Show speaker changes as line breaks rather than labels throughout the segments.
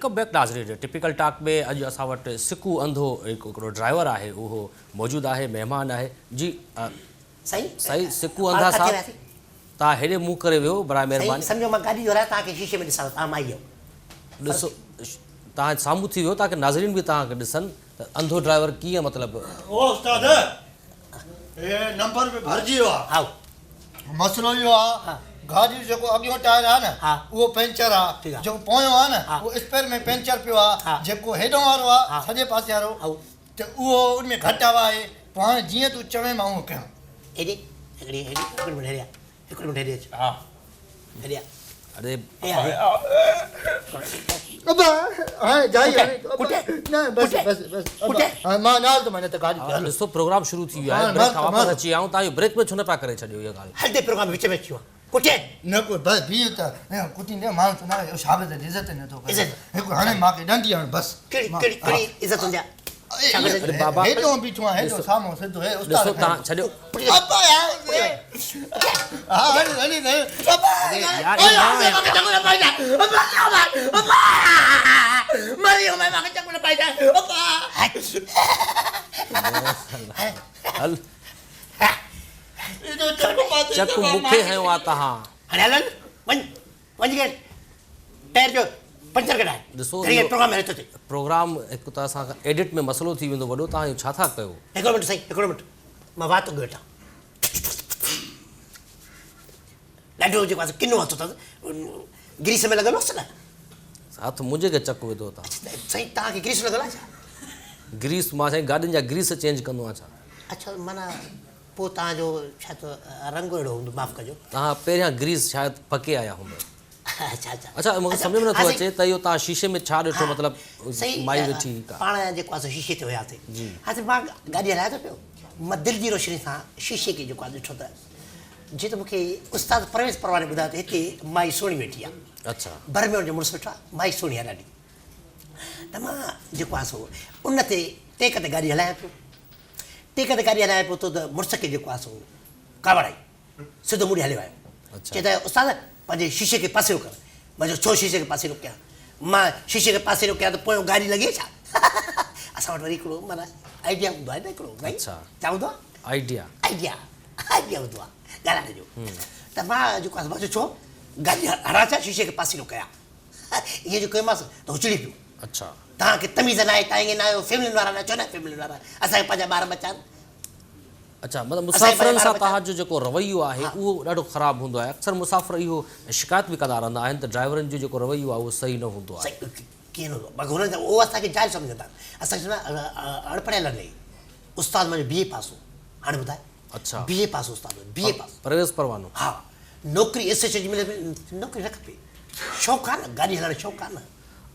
Welcome back ناظرين typical talk ۾ اڄ اسان وٽ سڪو انڌو هڪ هڪڙو ڊرائيور آهي اهو موجود آهي مهمان آهي جي
سائين
سائين سڪو
پاڻ
انڌا
ڪٿي
صاحب
وياسين
توهان هيڏي منهن ڪري ويهو برائي
سائين
مهرباني
سمجهو مان گاڏي جو هلايان توهان کي شيشي ۾ ڏسان ٿو توهان مائي آهيو
ڏسو توهان سامهون ٿي ويهو تاڪه ناظرين به توهان کي ڏسن ته انڌو ڊرائيور ڪيئن مطلب
او استاد هي نمبر به ڀرجي ويو آ.
هائو.
مسئلو اهو آ گاڏي جو جيڪو اڳيون ٽائر آ نه اهو پنچر آ جيڪو پويون آ نه اهو اسپيئر ۾ پنچر پيو آ جيڪو هيڏهون وارو آ سڄي پاسي وارو ته اهو ان ۾ گهٽ هوا آهي پوء هاڻي جيئن تون چوين مان اهو ڪيان.
هيڏي هڪڙي هيڏي هڪڙو منٽ هيڏي آ هڪڙو منٽ هيڏي اچ
ها
هيڏي آ
اڙي
ابا هاڻي جائي هاڻي نه بس بس بس ابا هاڻي مان نه هلندم نه ته گاڏي تي هلو.
ڏسو پروگرام شروع ٿي ويو آهي بريڪ کان واپس اچي ويا آهيون توهان اهو بريڪ ۾ ڇو نه پيا ڪري ڇڏيو اها ڳالهه.
هلندي پروگرام وچ ۾ اچي ويو آهي ڪٽي.
نه ڪو بس بيهه ته ڪٽيندي ماڻهو چوندا اهو شاگرد جي عزت نه ٿو ڪري هڪ هاڻي مان کي ڏنڊي هڻ بس
ڪهڙي ڪهڙي ڪهڙي عزت هوندي آهي.
اڙي بابا
هيڏو بيٺو آهيان هيڏو سامهون سڌو هي استاد
ڏسو توهان ڇڏيو
ابا يار ها هلي هلي هلي ابا
يار
ابا مري ويو مان کي چڪ نه پائي ابا
هل چڪ مون کي هنيو آ توهان
هاڻي هلن وڃ وڃ گيٽ ٽائر جو پنچر ڪڍائي.
ڏسو
گهڙي
اهو
پروگرام هلي ٿو ٿي.
پروگرام هڪ ته اسان کان ايڊٽ ۾ مسئلو ٿي ويندو وڏو توهان اهو ڇا ٿا ڪيو.
هڪڙو منٽ سائين هڪڙو منٽ مان وات اگهي وٺان. ڏاڍو جيڪو آهي ڪنو هٿ اٿس گريس ۾ لڳل هوس نه.
هٿ منهنجي کي چڪ وڌو توهان.
سائين توهان کي گريس لڳل آهي ڇا؟
گريس مان سائين گاڏين جا گريس چينج ڪندو آهيان ڇا؟
اڇا معنيٰ پوء توهان جو شايد رنگ اهڙو هوندو معاف ڪجو.
توهان پهريان گريس شايد پڪي آيا هوندؤ.
اڇا اڇا.
اڇا مون کي سمجهه ۾ نٿو اچي ته اهو توهان شيشي ۾ ڇا ڏٺو مطلب مائي ويٺي هئي ڪا.
پاڻ جيڪو آهي سو شيشي تي هياسين.
جي.
ها سائين مان گاڏي هلايان ٿو پيو مان دل جي روشني سان شيشي کي جيڪو آهي ڏٺو ته جيئن ته مون کي استاد پرويز پرواني ٻڌايو ته هتي مائي سهڻي ويٺي آهي.
اڇا.
ڀر ۾ ان جو مڙس ويٺو آهي مائي سهڻي آهي ڏاڍي. ته مان جيڪو آهي سو ان تي ٽيڪ تي گاڏي هلايان پيو. ٽيڪ تي گاڏي هلائي پهتو ته مڙس کي جيڪو آهي سو ڪاوڙ آئي. سڌو مون ڏي هليو آيو. چئي ته استاد پنهنجي شيشي کي پاسيرو ڪر. مان چيو ڇو شيشي کي پاسيرو ڪيان؟ مان شيشي کي پاسيرو ڪيان ته پويان گاڏي لڳي ڇا؟ اسان وٽ وري هڪڙو معنيٰ آئيڊيا هوندو آهي نه هڪڙو سائين. ڇا هوندو آهي؟
آئيڊيا.
آئيڊيا آئيڊيا هوندو آهي ڳالهائڻ جو. ته مان جيڪو آهي مان چيو ڇو گاڏي هڻان ڇا شيشي کي پاسيرو ڪيان؟ ائين جو ڪيومانس ته هو چڙي پيو.
اڇا.
توهان کي تميز ناهي، توهان ائين ناهيو، فيملين وارا ناهيو، ڇو ناهيو فيملين وارا؟ اسان کي پنهنجا ٻار ٻچا آهن.
اڇا مطلب مسافرن سان توهان جو جيڪو رويو آهي اهو ڏاڍو خراب هوندو آهي اڪثر مسافر اهو شڪايت به ڪندا رهندا آهن ته ڊرائيورن جو جيڪو رويو آهي اهو صحيح نه هوندو آهي.
صحيح ڪيئن نه هوندو آهي هنن جا اهو اسان کي جاهل سمجهندا آهن اسان کي چوندا آهن اڻپڙهيل آهن اهي استاد منهنجو بي اي پاس هو هاڻي ٻڌاء
اڇا
بي اي پاس استاد هو بي اي پاس
پرويز پروانو
ها نوڪري ايس ايڇ او جي ملي نوڪري نه کپي شوق آهي نه گاڏي هلائڻ جو شوق آهي نه.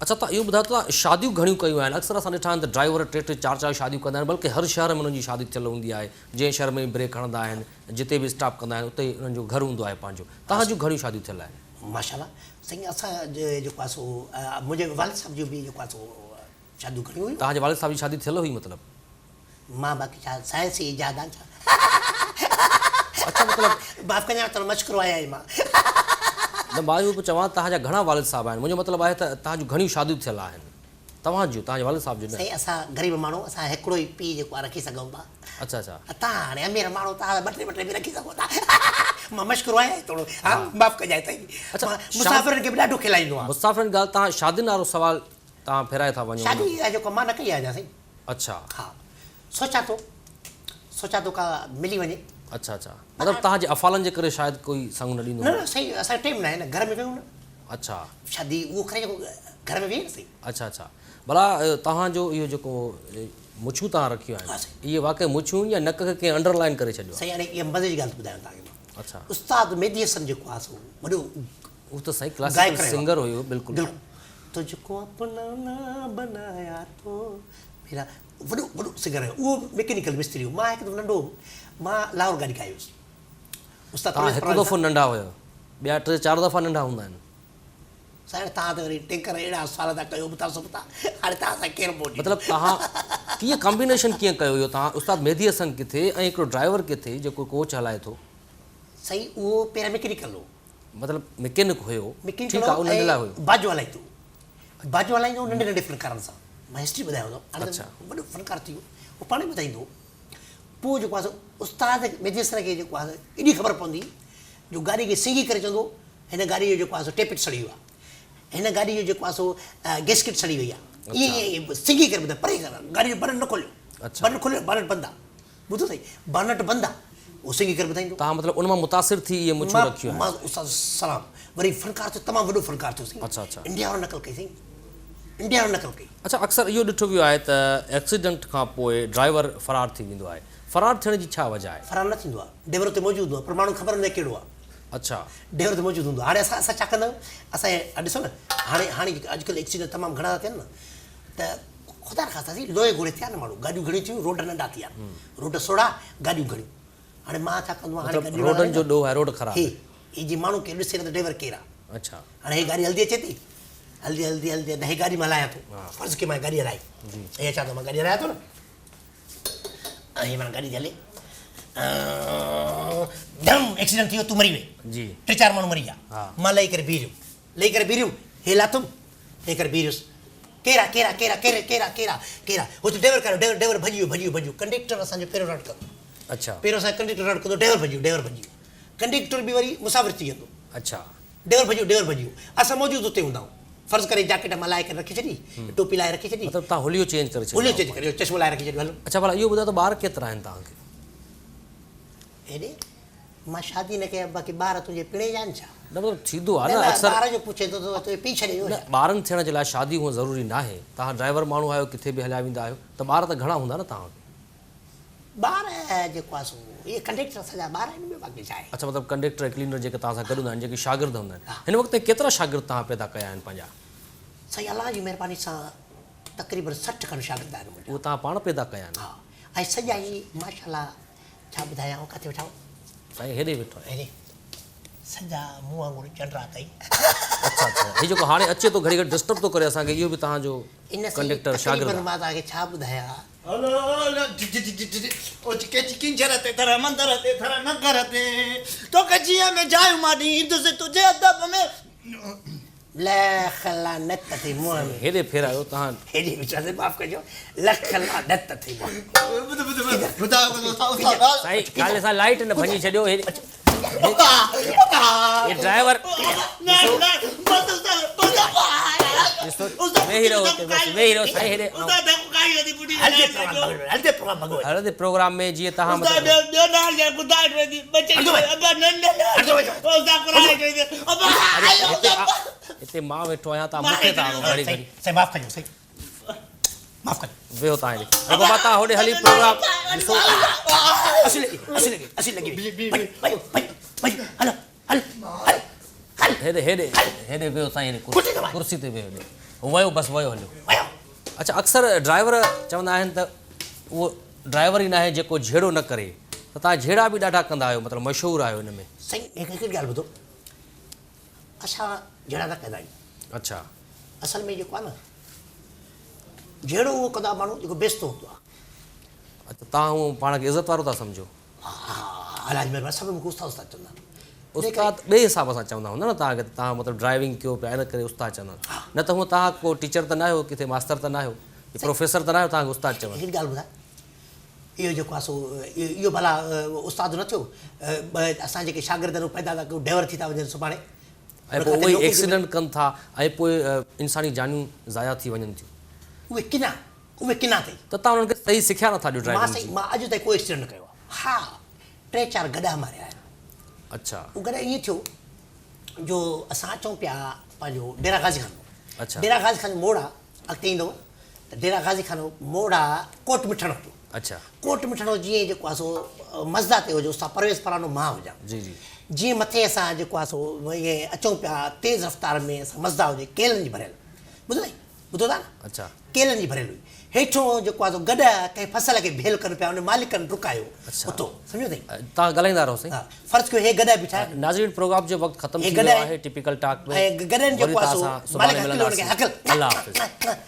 اڇا ته اهو ٻڌايو ته توهان شاديون گهڻيون ڪيون آهن اڪثر اسان ڏٺا آهن ته ڊرائيور ٽي ٽي چار چار شاديون ڪندا آهن بلڪه هر شهر ۾ انهن جي شادي ٿيل هوندي آهي جنهن شهر ۾ بريڪ هڻندا آهن جتي به اسٽاپ ڪندا آهن اتي انهن جو گهر هوندو آهي پنهنجو توهان جون گهڻيون شاديون ٿيل آهن.
ماشاءالله سائين اسان جيڪو آهي سو منهنجي والد صاحب جون به جيڪو آهي سو شاديون گهڻيون هيون.
توهان جي والد صاحب جي شادي ٿيل هئي مطلب.
مان باقي ڇا سائنس جي ايجاد آهيان ڇا.
اڇا مطلب.
معاف ڪجان ٿورو مشڪرو آهيان مان.
نه مان اهو پيو چوان توهان جا گهڻا والد صاحب آهن منهنجو مطلب آهي ته توهان جون گهڻيون شاديون ٿيل آهن توهان جون توهان جي والد صاحب جون نه.
سائين اسان غريب ماڻهو اسان هڪڙو ئي پيء جيڪو آهي رکي سگهون ٿا.
اڇا اڇا.
توهان هاڻي امير ماڻهو توهان ته ٻه ٽي ٻه ٽي به رکي سگهو ٿا. مان مشڪرو آهيان ٿورو ها معاف ڪجانء سائين. مان مسافرن کي به ڏاڍو کلائيندو آهيان.
مسافرن جي ڳالهه توهان شادين وارو سوال توهان ڦيرائي ٿا وڃو.
شادي جو ڪم مان نه ڪئي آهي اڃا سائين.
اڇا.
ها سوچان ٿو سوچان ٿو ڪا ملي وڃي.
اڇا اڇا مطلب توهان جي افعالن جي ڪري شايد ڪوئي سڱ نه ڏيندو
نه نه سائين اسان جو ٽيم ناهي نه گهر ۾ ويهون نه.
اڇا.
شادي اهو ڪري جيڪو گهر ۾ ويهي نه سائين.
اڇا اڇا ڀلا توهان جو اهو جيڪو مڇون توهان رکيون آهن اهي واقعي مڇون يا نڪ کي ڪنهن انڊر لائن ڪري ڇڏيو آهي.
سائين هاڻي اها مزي جي ڳالهه ٿو ٻڌايان توهان کي مان.
اڇا.
استاد مهدي حسن جيڪو آهي سو وڏو
هو ته سائين ڪلاسيڪل سنگر هيو بلڪل.
بلڪل تجهڪو اپنا نا بنايا تو ميرا وڏو وڏو سنگر هيو اهو مڪينيڪل مستري هو مان هڪ دفعو ننڍو هوم مان لاهور گاڏي ڪاهي هيس استاد
توهان هڪ دفعو ننڍا هيو ٻيا ٽي چار دفعا ننڍا هوندا آهن.
سائين توهان ته وري ٽينڪر اهڙا سوال ٿا ڪيو ابتا سبتا هاڻي توهان سان ڪير منهن ڏيندو.
مطلب توهان ڪيئن ڪمبينيشن ڪيئن ڪيو اهو توهان استاد مهدي حسن ڪٿي ۽ هڪڙو ڊرائيور ڪٿي جيڪو ڪوچ هلائي ٿو.
سائين اهو پهريان مڪينيڪل هو.
مطلب مڪينڪ هيو
مڪينڪ
ٺيڪ آ اهو ننڍي لاء هيو.
باجو هلائيندو هو. باجو هلائيندو هو ننڍي ننڍي فنڪارن سان. مان هسٽري ٻڌايان ٿو. هاڻي ته وڏو فنڪار ٿي ويو. هو پاڻ ئي ٻڌائيندو هو. پوء جيڪو آهي سو استاد ميجر سر کي جيڪو آهي سو ايڏي خبر پوندي جو گاڏي کي سنگهي ڪري چوندو هو هن گاڏي جو جيڪو آهي سو ٽيپٽ سڙي ويو آهي. هن گاڏي جو جيڪو آهي سو گيسڪٽ سڙي وئي آهي. ائين ائين سنگهي ڪري ٻڌائي پري کان گاڏي جو بنٽ نه کوليو. بنٽ کوليو بنٽ بند آهي. ٻڌو اٿئي بانٽ بند آ اهو سنگهي ڪري ٻڌائيندو.
توهان مطلب ان مان متاثر ٿي اهي مڇون رکيون آهن.
مان استاد سلام وري فنڪار ٿيو تمام وڏو فنڪار ٿيو سائين.
اڇا اڇا.
انڊيا وارن نقل ڪئي سائين انڊيا وارن نقل ڪئي.
اڇا اڪثر اهو ڏٺو ويو آهي ته ايڪسيڊنٽ کان پوء ڊرائيور فرار ٿي ويندو آهي فرار ٿيڻ جي ڇا وجه آهي؟
فرار نه ٿيندو آهي ڊرائيور اتي موجود هوندو آهي پر ماڻهن کي خبر نه هوندي آهي ڪهڙو آهي.
اڇا.
ڊرائيور اتي موجود هوندو آهي هاڻي اسان اسان ڇا ڪندا آهيون اسان ڏسو نه هاڻي هاڻي اڄڪلهه ايڪسيڊنٽ تمام گهڻا ٿا ٿين نه ته خدا نخواسته سائين لوهي گهوڙي ٿيا نه ماڻهو گاڏيون گهڻيون ٿيون روڊ ننڍا ٿي ويا روڊ سوڙها گاڏيون گهڻيون هاڻي مان ڇا ڪندو آهيان هاڻي
مطلب روڊن جو ڏوهه آهي روڊ خراب
هي هي جي ماڻهو ڪير ڏسي نه ته ڊرائيور ڪير آهي
اڇا
هاڻي هي گاڏي هلدي اچي ٿي هلدي هلدي هلدي هي گاڏي مان هلايان ٿو فرض ڪي مان گاڏي هلائي
جي
هي اچان ٿو مان گاڏي هلايان ٿو نه هي مان گاڏي ٿي هلي ڌم ايڪسيڊنٽ ٿي ويو تون مري وئي
جي
ٽي چار ماڻهو مري ويا مان لهي ڪري بيهي رهيم لهي ڪري بيهي رهيم هي لاٿم هي ڪري بيهي رهيس. ڪير آ ڪير آ ڪير آ ڪير ڪير آ ڪير آ ڪير آ هو چيو ڊرائيور ڪير ڊرائيور ڊرائيور ڀڄي ويو ڀڄي ويو ڀڄي ويو ڪنڊيڪٽر اسان جو پهريون رڙ ڪندو
اڇا
پهريون اسان جو ڪنڊيڪٽر رڙ ڪندو ڊرائيور ڀڄي ويو ڊرائيور ڀڄي ويو ڪنڊيڪٽر به وري مسافر ٿي ويندو
اڇا
ڊرائيور ڀڄي ويو ڊرائيور ڀڄي ويو اسان موجود اتي هوندا آهيون فرض ڪري جاڪيٽ مان لاهي ڪري رکي ڇڏي ٽوپي لاهي رکي ڇڏي
مطلب توهان حليو چينج ڪري ڇڏيندا
حليو چينج ڪري چشمو لاهي رکي ڇڏيو هلو
اڇا ڀلا اهو ٻڌايو ته ٻار ڪيترا آهن توهان کي
هيڏي مان شادي نه ڪئي آهي باقي ٻار تنهنجي پڻي جا آهن ڇا؟
نه مطلب ٿيندو آهي نه اڪثر.
نه ٻار جو پڇين ٿو ته تنهنجي پيء ڇڏي ويو
نه
ڇا؟
ٻارن ٿيڻ جي لاء شادي هئڻ ضروري ناهي توهان ڊرائيور ماڻهو آهيو ڪٿي به هليا ويندا آهيو ته ٻار ته گهڻا هوندا نه توهان کي.
ٻار جيڪو آهي سو اهي ڪنڊيڪٽر اسان جا ٻار آهن ٻيو باقي ڇا آهي.
اڇا مطلب ڪنڊيڪٽر ۽ ڪلينر جيڪي توهان سان گڏ هوندا آهن جيڪي شاگرد هوندا آهن هن وقت تائين ڪيترا شاگرد توهان پيدا ڪيا آهن پنهنجا؟
سائين الله جي مهرباني سان تقريبن 60 کن شاگرد آهن منهنجا.
اهي توهان پاڻ پيدا ڪيا آهن؟
ها ۽ سڄا ئي ماشاءالله ڇا ٻڌايانو ڪاٿي ويٺا آهيو؟
سائين هيڏي ويٺو آهيان.
هيڏي سڄا مون وانگر چنڊ اٿئي.
اڇا اڇا هي جيڪو هاڻي اچي ٿو گهڙي گهڙي ڊسٽرب ٿو ڪري اسان کي اهو به توهان جو
ان سائين
ڪنڊيڪٽر شاگرد
تقريبن
آهي.
مان توهان کي ڇا ٻڌايان.
هل هل جي جي جي جي او ڪيچ ڪينجهر تي ٿر مندر تي ٿر نگر تي توکي جيء ۾ جايون مان ڏيندس تنهنجي ادب ۾.
لک لعنت اٿئي منهن ۾.
هيڏي ڦيرايو توهان.
هيڏي وچان سائين معاف ڪجو لک لعنت اٿئي منهن ۾.
ٻڌ ٻڌ ٻڌ ٻڌايو ٻڌو استاد
سائين ڪالهه سان لائيٽ نه ڀڃي ڇڏيو هي ڊرائيور ڏسو ڏسو ويهي رهو هتي بس ويهي رهو سائين هيڏي
هلدي پروگرام ڀڳو
هلدي پروگرام ۾ جيئن توهان مطلب هتي مان ويٺو آهيان توهان مون کي ٿا هڻو گهڙي گهڙي.
سائين معاف ڪجو سائين معاف ڪجو.
ويهو توهان هيڏي اري بابا توهان هوڏي هلي پروگرام ڏسو.
اسي لڳي اسي لڳي اسي لڳي وئي ڀڄو ڀڄو ڀڄو هلو هل هل هل.
هيڏي هيڏي هيڏي ويهو سائين هيڏي ڪرسي تي ويهو هيڏي ويو بس ويو هليو. اڇا اڪثر ڊرائيور چوندا آهن ته اهو ڊرائيور ئي ناهي جيڪو جهيڙو نه ڪري ته توهان جهيڙا به ڏاڍا ڪندا آهيو مطلب مشهور آهيو ان ۾.
سائين هڪ ڳالهه ٻڌو اسان جهيڙا نه ڪندا آهيون.
اڇا.
اصل ۾ جيڪو آهي نه جهيڙو اهو ڪندو آهي ماڻهو جيڪو بيستو هوندو آهي.
اڇا توهان هونء پاڻ کي عزت وارو ٿا سمجهو.
ها ها الله جي مهرباني سڀ مون کي استاد استاد چوندا آهن.
استاد ٻئي حساب سان چوندا هوندا نه توهان کي ته توهان مطلب ڊرائيونگ ڪيو پيا ان ڪري استاد چوندا نه ته هونء توهان ڪو ٽيچر ته ناهيو ڪٿي ماستر ته ناهيو پروفيسر ته ناهيو توهان کي استاد چون.
هڪ ڳالهه ٻڌاء اهو جيڪو آهي سو اهو ڀلا استاد نه ٿيو اسان جيڪي شاگرد آهن اهي پيدا ٿا ڪيون ڊرائيور ٿي ٿا وڃن سڀاڻي
۽ پوء اهي ايڪسيڊنٽ ڪن ٿا ۽ پوء انساني جانيون ضايع ٿي وڃن ٿيون.
اهي ڪنا اهي ڪنا اٿئي.
ته توهان انهن کي صحيح سکيا نٿا ڏيو ڊرائيونگ جي.
مان مان اڄ تائين ڪو ايڪسيڊنٽ نه ڪيو آهي. ها ٽي چار گڏهه ماريا آهن.
اڇا.
اهو گڏهه ائين ٿيو جو اسان اچون پيا پنهنجو ڊيرا غازي خان.
اڇا.
ڊيرا غازي خان جو موڙ آهي اڳتي ايندو ته ڊيرا غازي خان جو موڙ آ ڪوٽ مٺڻ وٽ.
اڇا.
ڪوٽ مٺڻ وٽ جيئن جيڪو آ سو مزدا تي هجي استاد پرويز پراڻو مان هجان.
جي جي.
جيئن مٿي اسان جيڪو آ سو ائين اچون پيا تيز رفتار ۾ اسان مزدا هجي ڪيلن جي ڀريل ٻڌو اٿئي ٻڌو ٿا نه.
اڇا.
ڪيلن جي ڀريل هئي. هيٺون جيڪو آ سو گڏهه ڪنهن فصل کي ڀيل ڪن پيا ان مالڪن ڊڪايو
اڇا.
اتو سمجهيو اٿئي.
توهان ڳالهائيندا رهو سائين.
ها فرض ڪيو هي گڏهه بيٺا آهن.
ناظرين پروگرام جو وقت ختم ٿي ويو آهي ٽپيڪل ٽاڪ ۾
۽ گڏهن
وري
جيڪو آ
توهان
سو
سان سڀاڻي
مالڪ هڪل ان کي
ملنداسين
هڪل
الله حافظ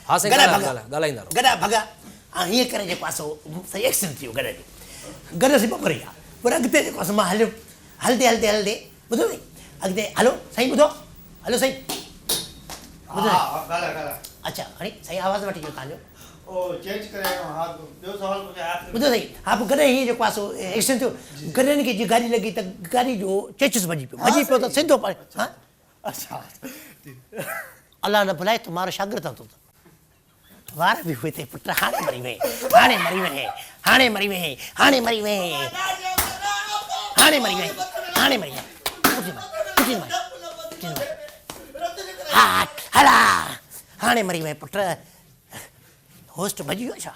ها سائين
گڏهه
ڳالهايو
ڀڳا
ڳالهايو ڳالهائيندا رهو.
گڏهه ڀڳا ۽ هيئن ڪري جيڪو آ سو سائين ايڪسيڊنٽ ٿي ويو گڏهه جو گڏهه سائين ٻه مري ويا وري اڳتي جيڪو آ سو مان هليو هلدي هلدي هلدي ٻڌو سائين اڳتي هلو سائين ٻڌو هلو سائين. ٻڌو
ها ها ڳالهاء ڳالهاء.
اڇا هاڻي سائين آواز وٺي جو توهان جو.
او چينج ڪري آيو آهيان ها ٻيو سوال پڇ آخري.
ٻڌو سائين ها پوء گڏهن هيئن جيڪو آهي سو ايڪسيڊنٽ ٿيو گڏهن کي جي گاڏي لڳي ته گاڏي جو چيچس ڀڄي پيو ڀڄي پيو ته سڌو پاڻي ها
اڇا
الله نه ڀلائي تو مارو شاگرد آهين تون ته وار به هئي تي پٽ هاڻي مري وئين هاڻي مري وئين هاڻي مري وئين هاڻي مري وئين هاڻي مري وئين هاڻي مري وئين ها هلا هاڻي مري وئين پٽ هوسٽ ڀڄي ويو ڇا؟